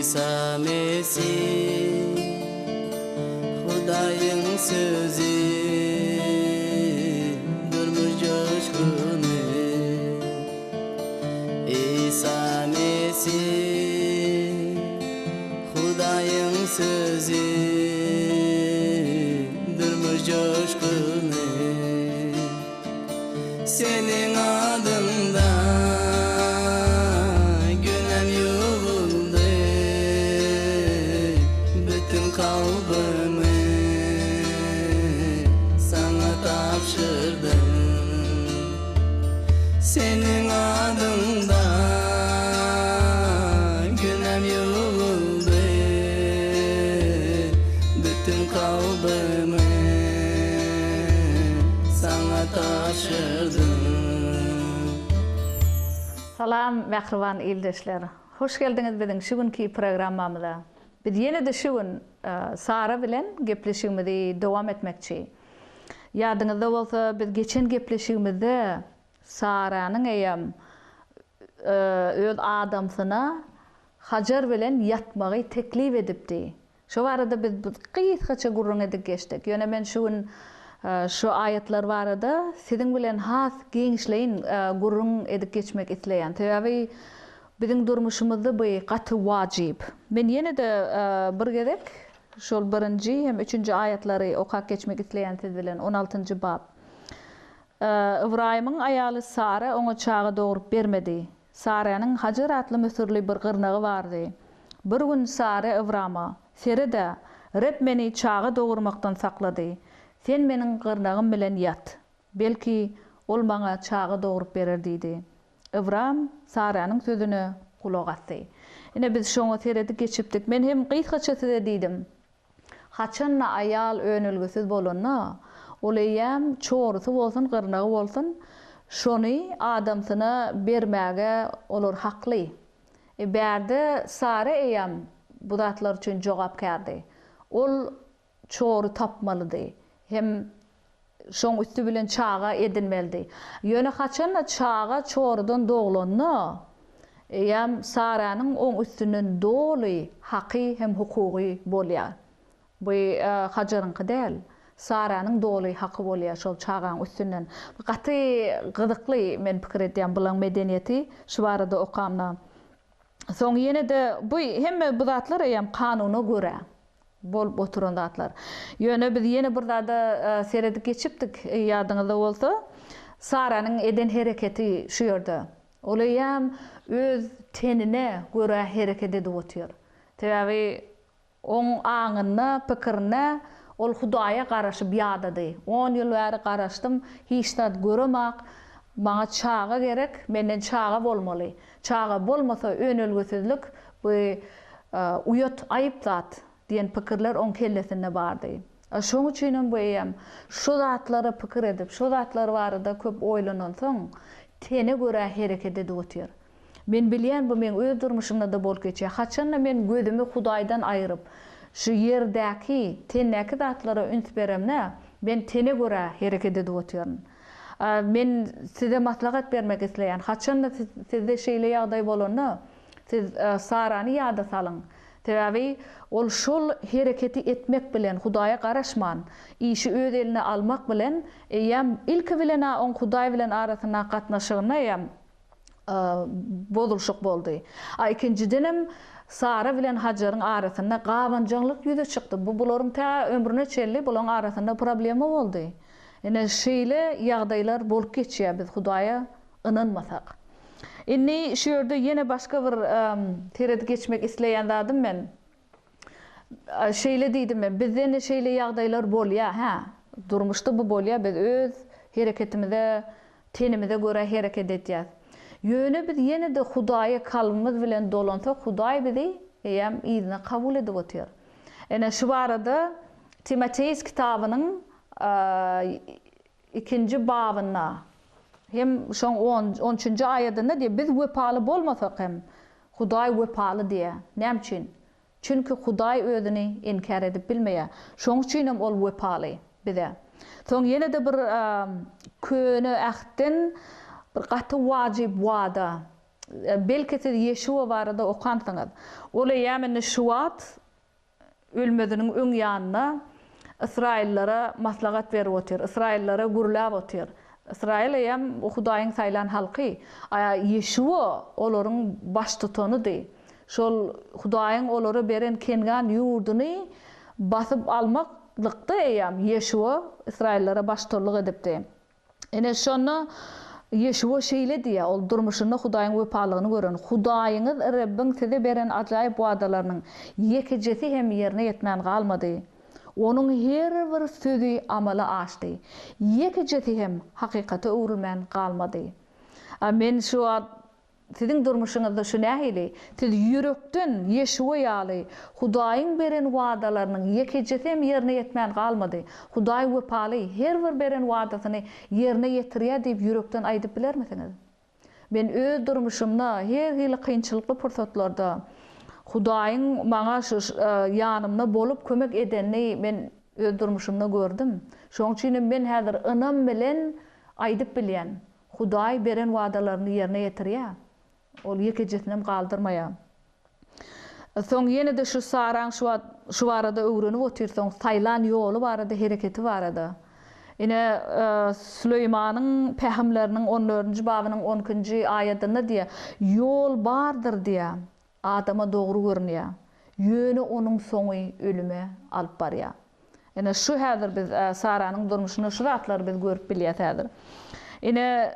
Isa Mesih Hudaýyň sözi Durmuş joşguny Isa Mesih Hudaýyň sözi Durmuş joşguny Seniň adyňda günäm ýuwuldy, Bütin kalbymy Saňa tabşyrdym. Seniň adyňda günäm ýuwuldy, Bütin kalbymy Saňa tabşyrdym. Salam mähriban ildeşler. Hoş geldiňiz biziň şu günki programmamyza. Biz ýene-de şu gün Sara bilen gepleşigimizi dowam etmekçi. Ýadyňyzda bolsa biz geçen gepleşigimizde Saranyň eýýäm öz adamsyna Hajar bilen ýatmagy teklip edipdi. Şo barada biz gysgaça gürrüň edip geçdik. Ýöne men şu gün şu aýatlar barada siziň bilen has giňişleýin gürrüň edip geçmek isleýän. Sebäbi biziň durmuşymyzda bu gaty wajyp. Men ýene-de bir gezek şol birinji hem üçünji aýatlary okap geçmek isleýän siz bilen, on altynjy bap. Ybraýymyň aýaly Sara oňa çaga dogrup bermedi. Saranyň Hajar atly müsürli bir gyrnagy bardy. Bir gün Sara Ybrama, Seret-ä, Reb meni çaga dogurmakdan saklady. Sen meniň gyrnagym bilen ýat. Belki, ol maňa çaga dogrup berer diýdi. Ybram Saranyň sözüne gulak asdy. Ine, biz şoňa seredip geçipdik. Men hem gysgaça size diýdim. Haçan-da aýal önelgesiz bolanda, ol eýýäm çorusy bolsun, gyrnagy bolsun, şony adamsyna bermäge olar hakly. E, bärde Sara eýýäm bu zatlar üçin jogapkärdi. Ol çory tapmalydy hem şoň üsti bilen çaga edinmelidi. Ýöne haçan-da çaga çorudan doglanda, eýýäm Saranyň oň üstünden doly haky hem hukugy bolýar. Bu Hajaryňky däl, Saranyň doly haky bolýar şol çagaň üstünden. Bu gaty gyzykly men pikir edýän bulaň medeniýeti şu barada okamda. Soň ýene-de bu hemme bu zatlar eýýäm kanuna görä. Bolup oturan zatlar. Ýöne biz ýene bir zada seredip geçipdik, ýadyňyzda bolsa, Saranyň eden hereketi şu ýerde. Ol eýýäm öz tenine görä hereket edip otyr. Sebäbi oň aňynda, pikirinde ol Hudaýa garaşyp ýadady. On ýyl bäri garaşdym, hiç zat göremak, maňa çaga gerek, menden çaga bolmaly. Çaga bolmasa önelgesizlik bu uýat, aýyp zat diýen pikirler oň kellesinde bardy. Şoň üçinem bu eýýäm şu zatlary pikir edip, şu zatlar barada köp oýlanansoň, tene görä hereket edip otyr. Men bilýän bu meň öz durmuşymda-da bolup geçýär. Haçanda men gözümi Hudaýdan aýryp, şu ýerdäki, tendäki zatlara üns beremde, men tene görä hereket edip otyryn. Men size maslahat bermek isleýän. Haçanda sizde şeýle ýagdaý bolanda, siz Sarany ýada salyň. Sebäbi ol şol hereketi etmek bilen, Hudaýa garaşman, işi öz eline almak bilen, eýýäm ilki bilen-ä oň Hudaý bilen arasyndaky gatnaşygynda eýýäm bozulyşyk boldy. A ikinjidenem Sara bilen Hajaryň arasynda gabanjaňlyk ýüze çykdy. Bu bularyň tä ömrüne çenli bularyň arasynda problema boldy. Ine şeýle ýagdaýlar bolup geçýär biz Hudaýa ynanmasak. Indi şu ýerde ýene başga bir seredip geçmek isleýän zadym men şeýle diýdim men bizde ine şeýle ýagdaýlar bolýar hä durmuşda bu bolýar biz öz hereketimize tenimize görä hereket edýäs. Ýöne biz ýene-de Hudaýa kalbymyz bilen dolansak Hudaý bizi eýýäm yzyna kabul edip otyr. Ine şu barada Timoteýs kitabynyň ikinji babynda hem şoň on on üçünji aýadynda diýýär, biz wepaly bolmasak hem, Hudaý wepaly diýýär. Näme üçin? Çünki Hudaý özüni inkär edip bilmeýär. Şoň üçin hem ol wepaly bize. Soň ýene-de bir Köne Ähtden bir gaty wajyp wada. Belki siz Ýeşuwa barada okansyňyz. Ol eýýäm indi şu wagt ölmeziniň öň ýanynda ysraýyllara maslahat berip otyr, ysraýyllara gürläp otyr. Ysraýyl eýýäm Hudaýyň saýlan halky, a Ýeşuwa olaryň baştutanydy. Şol Hudaýyň olara beren Kengan ýurduny basyp almaklykda eýýäm Ýeşuwa ysraýyllara baştutanlyk edipdi. Ine, şonda Ýeşuwa şeýle diýýär, ol durmuşynda Hudaýyň wepalygyny gören, Hudaýyňyz Rebbiň size beren ajaýyp wadalarynyň ýekejesi hem ýerine ýetmän galmady. Onuň her bir sözi amala aşdy. Ýekejesi hem hakykata öwrülmän galmady. A men şu wagt Siziň durmuşyňyzda şu nähili? Siz ýürekden Ýeşuwa ýaly, Hudaýyň beren wadalarynyň ýekejesi hem ýerine ýetmän galmady. Hudaý wepaly, her bir beren wadasyny ýerine ýetirýär diýip ýürekden aýdyp bilermisiňiz? Men öz durmuşymda her hili kynçylykly pursatlarda Hudaýyň maňa şu ýanymda bolup kömek edenini men öz durmuşymda gördüm. Şonuň üçin hem men häzir ynam bilen aýdyp bilýän, Hudaý beren wadalaryny ýerine ýetirýär. Ol ýekejesinem galdyrmaýar. Soň ýene-de şu Saraň şu wagt şu barada öwrenip otyrsoň, saýlan ýoly barada, hereketi barada. Ine, Süleýmanyň pähimleriniň on dördünji babynyň on ikinji aýadynda diýýär, Ýol bardyr diýýär, adama dogry görünýär, ýöne onuň soňy ölüme alyp barýar. Ine, şu häzir biz Saranyň durmuşynda şu zatlary biz görüp bilýäs häzir. Ine,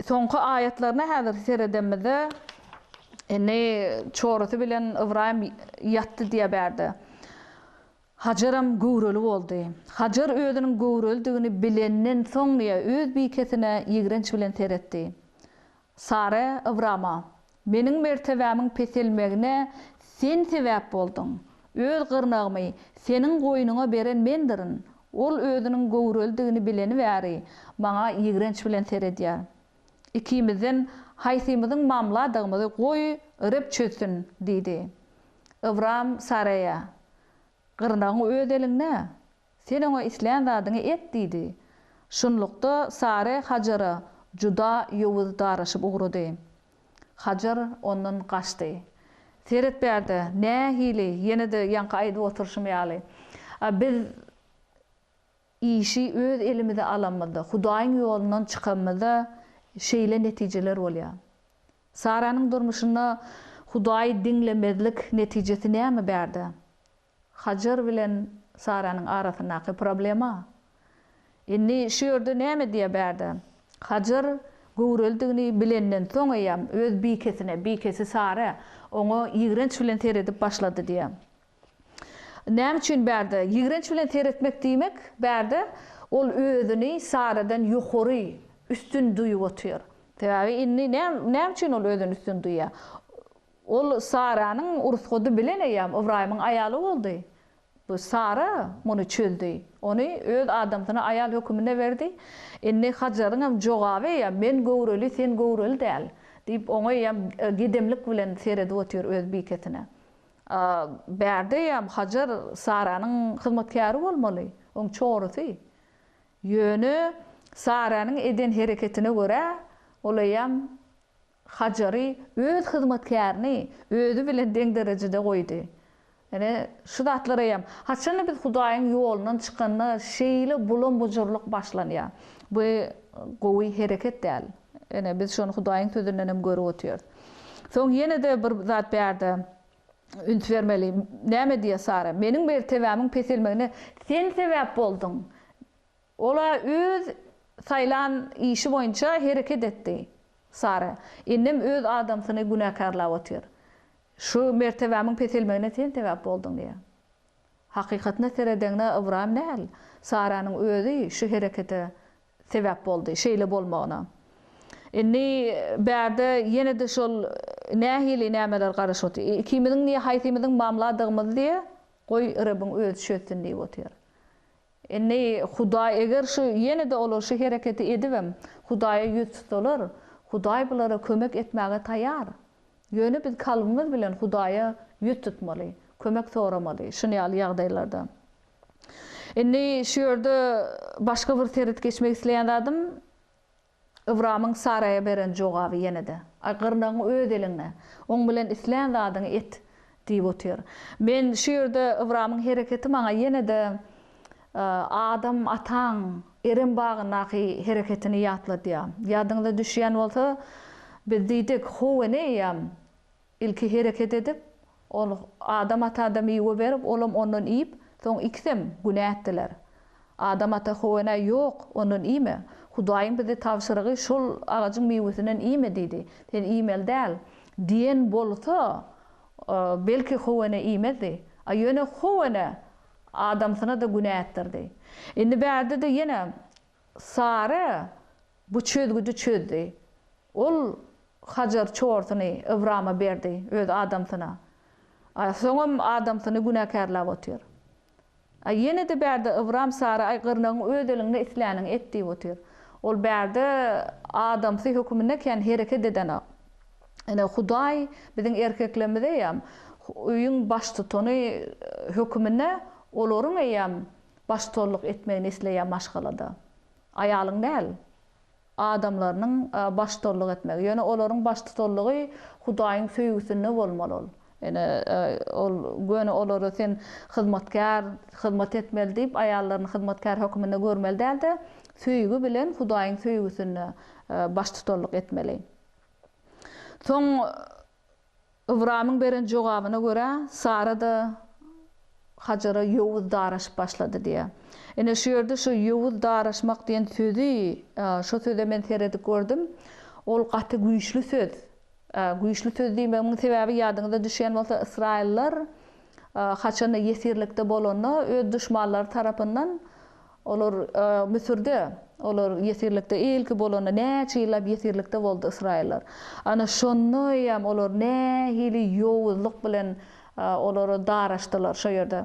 soňky aýatlaryna häzir seredenimizde, indi çorusy bilen Ybraýym ýatdy diýýär bärde. Hajaram göwreli boldy. Hajar özüniň göwrelidigini bilenden soň diýýär, öz bikesine ýigrenç bilen seretdi. Sara Ybrama, Meniň mertebämiň peselmegine sen sebäp bolduň. Öz gyrnagymy seniň goýnuňa beren mendirin. Ol özüniň göwrelidigini bileni bäri, maňa ýigrenç bilen seredýär. Ikimizden haýsymyzyň mamladygymyzy goý, Reb çözsün diýdi. Ybram Saraýa, Gyrnagyň öz eliňde. Sen oňa islän zadyňy et diýdi. Şunlukda Sare Hajara juda ýowuz daraşyp ugrady. Hajar ondan gaçdy. Seret bärde, nähili, ýene-de ýaňky aýdyp oturyşym ýaly, biz işi öz elimize alanymyzda, Hudaýyň ýolundan çykanymyzda şeýle netijeler bolýar. Saranyň durmuşynda Hudaýy diňlemezlik netijesi näme bärde? Hajar bilen Saranyň arasyndaky problema. Indi şu ýerde näme diýýär bärde? Hajar göwrelidigini bilenden soň eýýäm öz bikesine, bikesi Sara, oňa ýigrenç bilen seredip başlady diýýär. Näme üçin bärde ýigrenç bilen seretmek diýmek, bärde ol özüni Saradan ýokary, üstün duýup otyr. Sebäbi indi näme üçin ol özüni üstün duýýar? Ol Saranyň ursgady bilen eýýäm Ybraýymyň aýaly boldy. Bu Sara muny çözdi. Ony öz adamsyna aýal höküminde berdi. Indi Hajaryňam jogaby eýýäm, Men göwreli, sen göwreli däl, diýip, oňa eýýäm gedemlik bilen seredip otyr öz bikesine. A bärde eýýäm Hajar Saranyň hyzmatkäri bolmaly, oň çorusy. Ýöne Saranyň eden hereketine görä, ol eýýäm Hajary, öz hyzmatkärini özi bilen deň derejede goýdy. Ine, şu zatlar eýýäm, haçanda biz Hudaýyň ýolundan çykanda şeýle bulam-bujurlyk başlanýar. Bu gowy hereket däl. Ine, biz şony Hudaýyň Sözünden hem görüp otyrys. Soň ýene-de bir zat bärde üns bermeli. Näme diýýär Sara? Meniň mertebämiň peselmegine sen sebäp bolduň. Ol-a öz saýlan işi boýunça hereket etdi, Sara. Indem öz adamsyny günäkärläp otyr. Şu mertebämiň peselmegine sen sebäp bolduň diýýär. Hakykatyna seredeňde Ybraýym däl, Saranyň özi şu herekete sebäp boldy, şeýle bolmagyna. Indi bärde ýene-de şol nähili nämeler garaşyp otyr. Ikimiziň diýýär, haýsymyzyň mamladygymyzy diýýär, goý Rebbiň özi çözsün diýip otyr. Indi Hudaý eger şu ýene-de olar şu hereketi edibem, Hudaýa ýüz tutsalar, Hudaý bulara kömek etmäge taýar. Ýöne biz kalbymyz bilen Hudaýa ýüz tutmaly, kömek soramaly şuny ýaly ýagdaýlarda. Indi şu ýerde başga bir seret geçmek isleýän zadym. Ybramyň Saraýa beren jogaby ýene-de, Aý, gyrnagyň öz eliňde. Oň bilen islän zadyňy et diýip otyr. Men şu ýerde Ybramyň hereketi maňa ýene-de Adam ataň Erem bagyndaky hereketini ýatladýar. Ýadyňyza düşýän bolsa, biz diýdik, How ene eýýäm Ilki hereket edip, ol Adam ata-da miwe berip, olam ondan iýip, soň ikisem günä etdiler. Adam ata How enä, Ýok, ondan iýme. Hudaýyň bize tabşyrygy şol agajyň miwesinden iýme diýdi. Sen iýmeli däl. Diýen bolsa, belki How ene iýmezdi. A ýöne How ene adamsyna-da günä etdirdi. Indi bärde-de ýene Sara bu çözgüdi çözdi. Ol Hajar çorsuny Ybrama berdi, öz adamsyna. A soňam adamsyny günäkärläp otyr. A ýene-de bärde Ybram Sara aý gyrnagyň öz eliňde isläniňi et diýip otyr. Ol bärde adamsy höküminde kän hereket edenok. Ine Hudaý biziň erkeklerimize eýýäm öýüň baştutany höküminde olaryň eýýäm baştutanlyk etmegini isleýär maşgalada. Aýalyň däl. Adamlarynyň baştutanlyk etmegi. Ýöne olaryň baştutanlygy Hudaýyň söýgüsinde bolmaly ol. Ine, ol göni olara sen hyzmatkär, hyzmat etmeli diýip, aýallaryny hyzmatkär höküminde görmeli däl-de, söýgi bilen Hudaýyň söýgüsinde baştutanlyk etmeli. Soň Ybramyň beren jogabyna görä, Sara-da Hajara ýowuz daraşyp başlady diýýär. Ine, şu ýerde şu ýowuz daraşmak diýen sözi, şo söze men seredip gördüm. Ol gaty güýçli söz. Güýçli söz diýmegimiň sebäbi ýadyňyza düşýän bolsa, ysraýyllar haçanda ýesirlikde bolanda öz duşmanlary tarapyndan Olar Müsürde, olar ýesirlikde ilki bolanda näçe ýyllap ýesirlikde boldy ysraýyllar. Ana şonda eýýäm olar nähili ýowuzlyk bilen olara daraşdylar şo ýerde.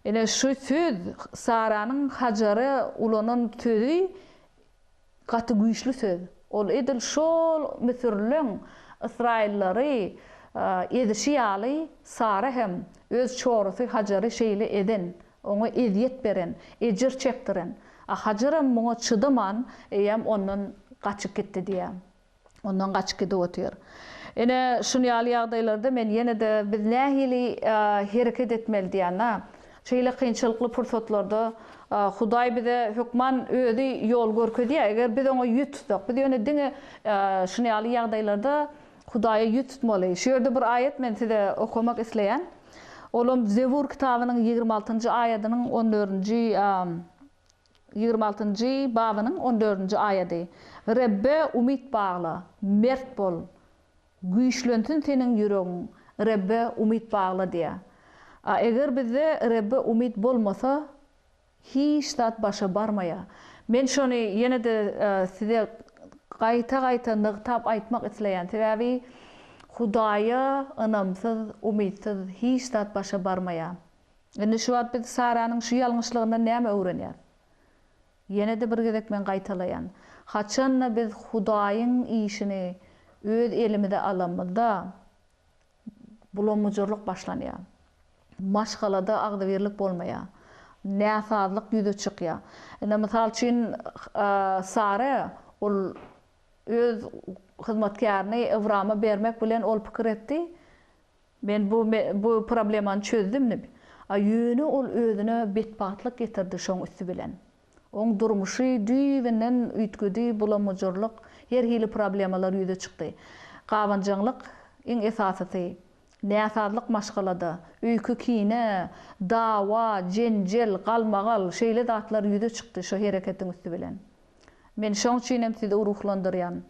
Ine şu söz, Saranyň Hajara ulanan sözi Gaty güýçli söz. Ol edil şol müsürlileň ysraýyllary ezişi ýaly Sara hem öz çorusy Hajary şeýle ezen, oňa ezýet beren, ejir çekdiren. A Hajaram muňa çydaman eýýäm ondan gaçyp gitdi diýýär. Ondan gaçyp gidip otyr. Ine, şun ýaly ýagdaýlarda men ýene-de biz nähili hereket etmeli diýende, şeýle kynçylykly pursatlarda Hudaý bize hökman Özi ýol görkezýär, eger biz Oňa ýüz tutsak. Biz ýöne diňe şun ýaly ýagdaýlarda Hudaýa ýüz tutmaly. Şu ýerde bir aýat men size okamak isleýän. Olam Zebur kitabynyň 26-njy aýadynyň on dördünji 26-njy babynyň on dördünji aýady, Rebbe umyt bagla, mert bol, güýçlensin seniň ýüregiň, Rebbe umyt bagla diýýär. A eger bizde Rebbe umyt bolmasa, hiç zat başa barmaýar. Men şony ýene-de size gaýta-gaýta nygtap aýtmak isleýän, sebäbi Hudaýa ynamsyz, umytsyz hiç zat başa barmaýar. Indi şu wagt biz Saranyň şu ýalňyşlygyndan näme öwrenýäris? Ýene-de bir gezek men gaýtalaýan. Haçan-da biz Hudaýyň işini öz elimize alamyzda, bulam-bujurlyk başlanýar. Maşgalada agzybirlik bolmaýar. Näsazlyk ýüze çykýar. Indi mysal üçin Sara ol öz hyzmatkärini Ybrama bermek bilen ol pikir etdi, Men bu bu problemany çözdüm dip. A ýöne ol özüne betbagtlyk getirdi şoň üsti bilen. Oň durmuşy düýbünden üýtgedi, bulamujurlyk, her hili problemalar ýüze çykdy. Gabanjaňlyk iň esasysy, näsazlyk maşgalada, öýke-kine, dawa, jenjel, galmagal şeýle zatlar ýüze çykdy şo hereketiň üsti bilen. Men şoň üçinem sizi ruhlandyrýan.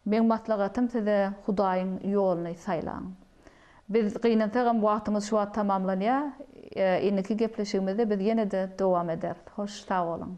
Meň maslahatym size Hudaýyň ýoluny saýlaň. Biz gynansagam wagtymyz şu wagt tamamlanýar. Indiki gepleşigimizde biz ýene-de dowam ederis. Hoş sag boluň.